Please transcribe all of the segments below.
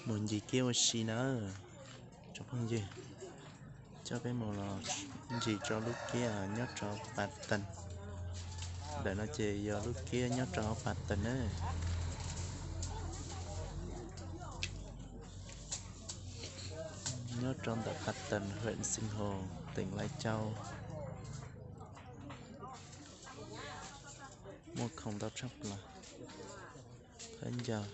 Mus ncig kiab ua si na, tsoom phooj ywg, coj peb mus los ncig rau lub kiab nyob rau Pas Tees. Ntawm no ces yog lub kiab nyob rau hauv Pas Tees na, nyob rau ntawm Pas Tees, huyện Sinh Hồ, tỉnh Lai Châu. Muaj khoom ntau tshaj plaws, thawj ncauj.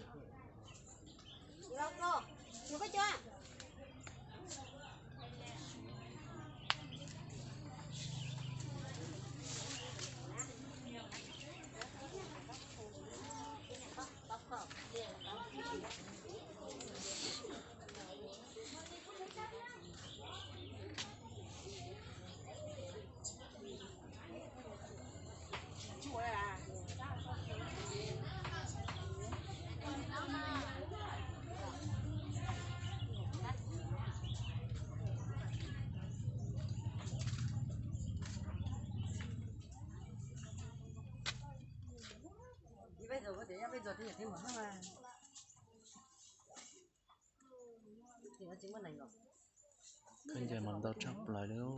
Khaub ncaws mas ntau tshaj plaws li.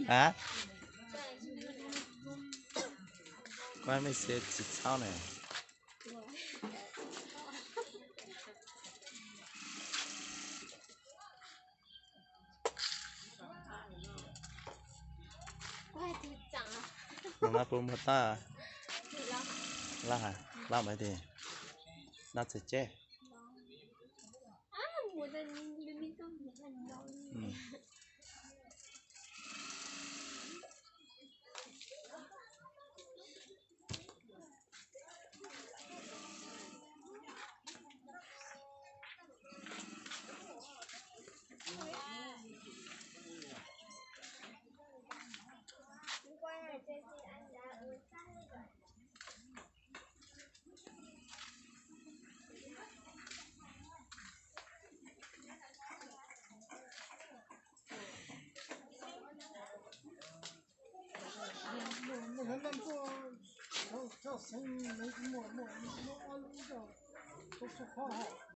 Hab, kuv mej xiv tsis txhob ne. Nug no puas muaj tab? Lab has, lab mas tis, lab txeg ceb.